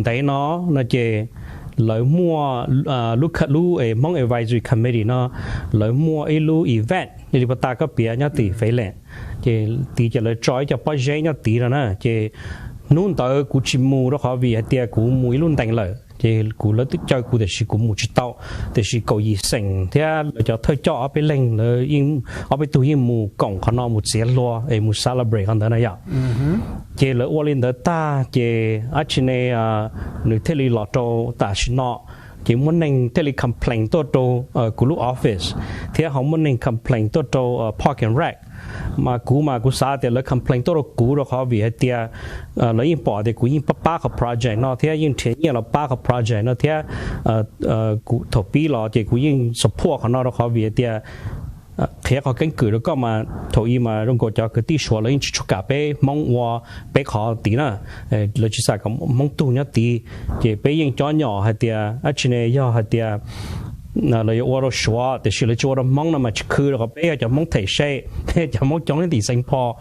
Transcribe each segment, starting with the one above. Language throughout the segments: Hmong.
Tuesday no, no ces lawv muaj lub, lub Hmong Advisory Committee no, lawv muaj ib lub event li pas tas koj piav nyob tim Felipe, ces tid ces lawv tso ib co pob zeb nyob tid no na. Ces hnub ntawd kuv tsis mus rau qhov vim hais tias kuv mus ib lub ntees lawm, ces kuv, lawv twb caw kuv tiam sis kuv mus tsis tau. Tiam sis kaum yim xeem thiab lawv cov thawj coj ob peb leeg, lawv, ob peb tug yeej mus koom qhov no mus txiav hlua es mus celebrate qhov ntawd na yom. Ces lawv ua li ntawd tag ces dab tsi ne, nws thiaj li los rau tam sim no, ces muaj neeg thiaj li complain tuaj rau kuv lub office, thiab ho muaj neeg complain tuaj rau Park and Rec. Mas kuv mas kuv xav tias lawv complain tuaj rau kuv rau qhov vim hais tias lawv yeej pom tias kuv yeej pab pab qhov project no thiab yeej nrhiav nyiaj los pab qhov project no thiab kuv thaum pib los ces kuv yeej support qhov no rau qhov vim hais tias qhia qhov keeb kwm rau koj mas thaum ub mas zoo nkaus cov kwv tij Suav lawv yeej tsis tshua kam peb Hmoob ua peb qhov tid na. Lawv tsis xav kom Hmoob tug nyob tid. Ces peb yeej cob nyom hais tias dab tsi ne, yog hais tias lawv yuav ua rau Suav tiam sis lawv tsis ua rau Hmoob no mas tsis khwv rau qhov peb yog cov Hmoob them se, peb cov Hmoob coob nyob tim Saint Paul.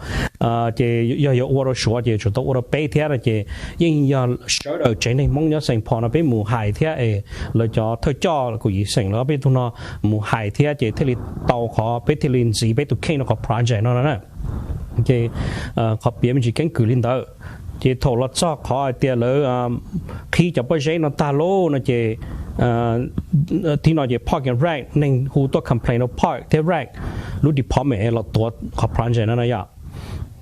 Ces yog yuav ua rau Suav ces tsum tau ua rau peb thiab no ces yeej yog sawv daws tsev neeg Hmoob nyob Saint Paul no peb mus hais thiab es lawv cov thawj coj kaum yim xeem lawv ob peb tug no mus hais thiab ces thiaj li tau qhov peb thiaj li ntxiv peb tus kheej rau qhov project no no na. Ces qhov piav me ntsis keeb kwm li ntawd. Ces thaum los txog qhov hais tias lawv qhib cov pob zeb no tag lauj no ces tib no ces Park and Rec neeg hu tuaj complain rau Park thiab Rec lub department los tuav qhov project no no yom.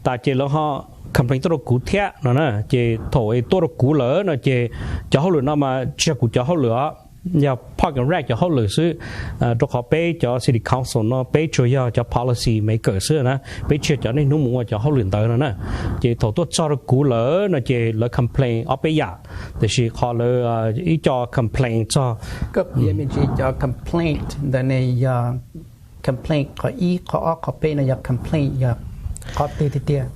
Tas ces lawv ho complain tuaj rau kuv thiab no na. Ces thaum es tuaj rau kuv lawm no ces cov hauj lwm no mas tsis yog kuv cov hauj lwm os, yog Park and Rec cov hauj lwm xwb. Rau qhov peb cov city council no peb tsuas yog cov policy maker xwb na, peb tsis yog cov niaj hnub mus ua cov hauj lwm ntawd no na. Ces thaum tuaj txog rau kuv lawm no ces lawv complain ob peb yam, tiam sis qhov lawv ib co complain txog cov complaint ntawd ne yog complaint qhov ib, qhov ob, qhov peb no yog complaint yog qhov twg tiag tiag?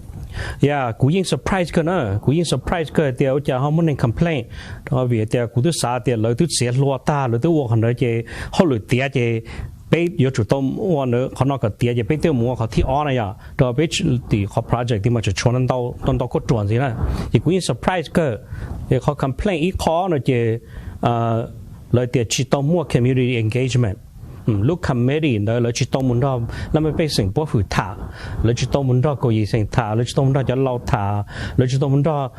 Yog, kuv yeej surprise kawg na, kuv yeej surprise kawg tias ua cas ho muaj neeg complain, rau vim tias kuv twb xav tias lawv twb txiav hlua tag, lawv twb ua qhov ntawd ces hauj lwm tiav ces peb yuav tsum tau ua qhov no kom tiav ces peb thiaj mus ua qhov thib ob na yom. Rau peb tim qhov project tid mas tseem tshuav ntau ntau kauj ruam ntxiv na. Ces kuv yeej surprise kawg. Es qhov complain ib qho no ces lawv tias tsis tau muaj community engagement. Lub committee ntawd lawv tsis tau mus nrog laj mej pej xeem puab hwm tham, lawv tsis tau mus nrog kaum yim xeem tham, lawv tsis tau mus nrog cov laus tham, lawv tsis tau mus nrog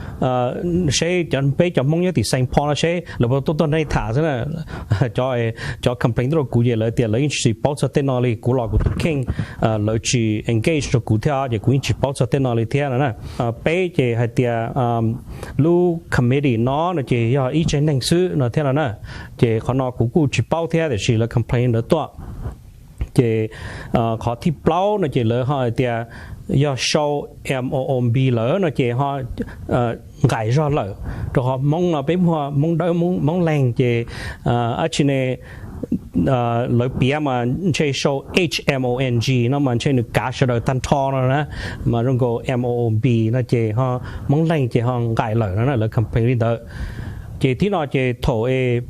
seb cov, peb cov Hmoob nyob tim Saint Paul no seb lawv puas tuaj tuaj nej tham xwb na. Cov, cov complain tuaj rau kuv ces lawv tias lawv yeej tsis paub txog tej no li, kuv los kuv tus kheej lawv tsis engage rau kuv thiab ces kuv yeej tsis paub txog tej no li thiab no na. Peb ces hais tias lub committee no no ces yog ib tsev neeg xwb no thiab no na. Ces qhov no kuv kuj tsis paub thiab tiam sis lawv complain ntawd tuaj. Ces qhov thib plaub no ces lawv ho hais tias yog sau M O O B lawm no ces ho nqaim zog lawm, rau qhov Hmoob no peb muaj Hmoob Dawb, Hmoob Leeg ces dab tsi ne, lawv piav mas ntshe sau H M O N G no mas ntshe nws kav sawv daws tag nrho no na, mas zoo nkaus M O O B no ces ho Hmoob Leeg ces ho nqaim lawm no na, lawv complain li ntawd. Ces thib no ces thaum es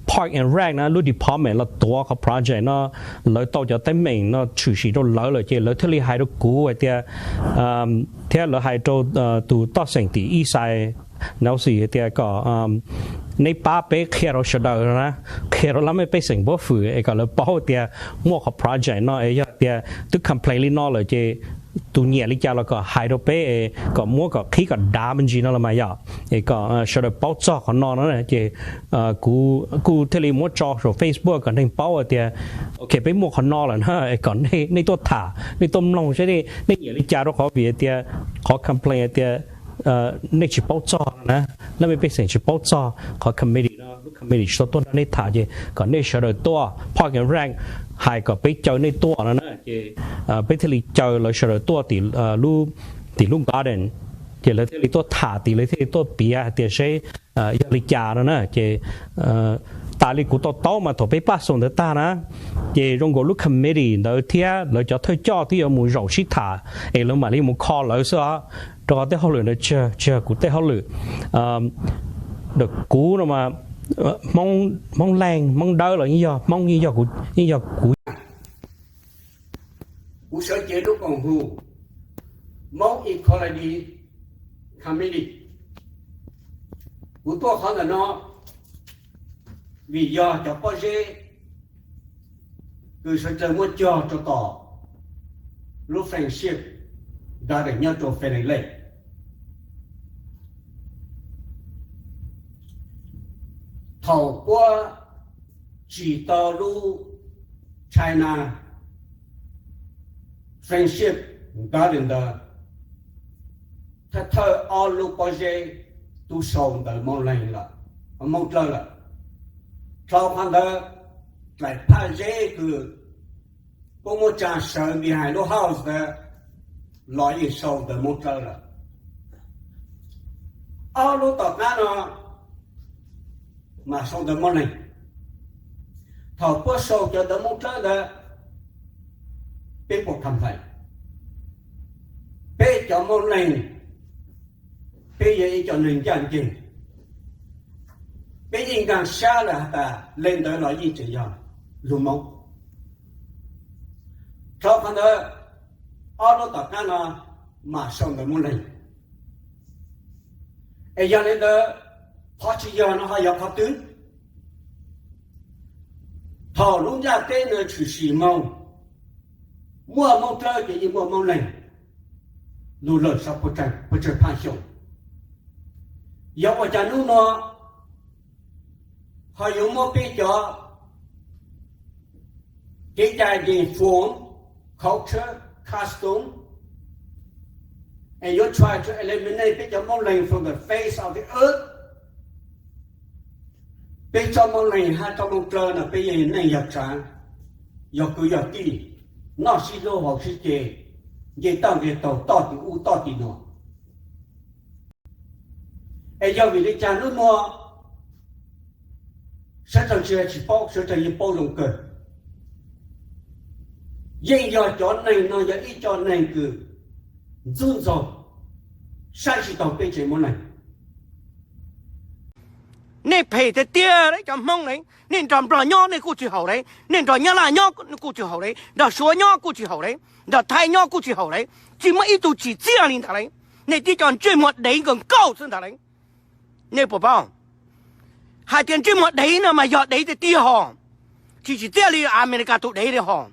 Park and Rec na lub department los tuav qhov project no, lawv tau cov teeb meem no tshwm sim rau lawv lawm ces lawv thiaj li hais rau kuv hais tias, thiab lawv hais rau tus toj xeem tim Eastside Nelsie hais tias kom nej pab peb qhia rau sawv daws na, qhia rau laj mej pej xeem puab hwm es kom lawv paub tias muaj qhov project no es yog tias twb complain li no lawm ces tus nyiam li cas los kom hais rau peb es kom muab kom qhib kom dav me ntsis no los mas yom, es kom sawv daws paub txog qhov no no ces kuv kuj thiaj li muab tso saum Facebook kom neeg paub hais tias ok peb muaj qhov no lawm na, es kom nej tuaj tham, nej tuaj mloog seb nej nyiam li cas, rau qhov vim hais tias qhov complain hais tias nej tsis paub txog no na, laj mej pej xeem tsis paub txog qhov committee no, lub committee tsis tau tuaj nrog nej tham ces kom nej sawv daws tuaj, Park and Rec hais kom peb caw nej tuaj no na ces peb thiaj li caw lawv sawv daws tuaj tim lub garden, ces lawv thiaj li tuaj tham tim, lawv thiaj li tuaj piav hais tias seb yog li cas no na ces tas li kuv to taub mas thaum peb paj xoo ntawd tag na, ces zoo nkaus lub committee ntawd thiab lawv cov thawj coj twb yuav mus zaum sib tham es lawv mam li mus kho lawv xwb os, rau qhov tej hauj lwm ntawd tsis yog kuv tej hauj lwm. Ntawm kuv no mas Hmoob Leeg, Hmoob Dawb los yeej yog Hmoob, yeej yog kuv, yeej yog kuv. Kuv sawv cev lub koom hu Hmoob Equality Committee, Kuv tuaj qhov ntawm no vim yog cov pob zeb kws sawv dlawg muab cog rau tom lub Friendship Garden nyob rau Feneley. Thaum puab tsim tau lub China Friendship Garden ntawd, thawj thawj ob lub pob zeb tub sau ntawv Moob Leeg lawm, Moob Dlawb lawm. Dhau qhov ntawd, daim phaj zeb kws puab muab tsa sawv behind lub house ntawd los yeej sau ntawv Moob Dlawb lawm. Ob lub tom qab no mas sau ntawv Moob Leeg. Thaum puab sau cov ntawv Moob Dlawb ntawd, peb puas kam hlais? Peb cov Moob Leeg, peb yog ib co neeg ncaj ncees, peb yeej nkaag sab lawm has tas le ntawd los yeej tseem yog lug Moob. Dhau qhov ntawd, ob lub tom qab no mas sau ntawv Moob Leeg. Es yog le ntawd, qhov tsis yog no ho yog qhov twg? Thaum lub ntiaj teb no tshwm sim moog, muaj Moob Dlawb ces yeej muaj Moob Leeg lug lawm saum puab tsawg phaaj xyoo. Yog ua cas nub nua ho yuav muab peb cov kev cai, form, culture, custom, and yuav try to eliminate peb cov Moob Leeg from the face of the earth? Peb tsob Moob Leeg hab tsob Moob Dlawb no peb yeej neej yog tsaav, yog kwv yog tij, noj sib hlub haus sib ce, nce toj nce taug, toj tim ub toj tim no. Es yog vim li cas nub nua sawv dlawg tsis, tsis paub, sawv dlawg yeej paub zoo kawg? Yeej yog cov neeg no yog ib co neeg kws ntxub ntxaug, saib tsis taug peb tsev Moob Leeg. Nej phem tiag tiag cov Hmoob ne. Nej nrog Nplog nyob nej kuj tsis haum li, nej nrog Nyab Laj nyob kuj tsis haum li, nrog Suav nyob kuj tsis haum li, nrog Thaib nyob kuj tsis haum li. Tsis muaj ib tug tsim txiaj li ntag li. Nej tib co ntsej muag dev nkawg nkauj xwb ntag li. Nej puas paub hais tias ntsej muag dev no mas yog dev tiag tiag hos, tsis tsim txiaj li Amelikas tus dev li hos.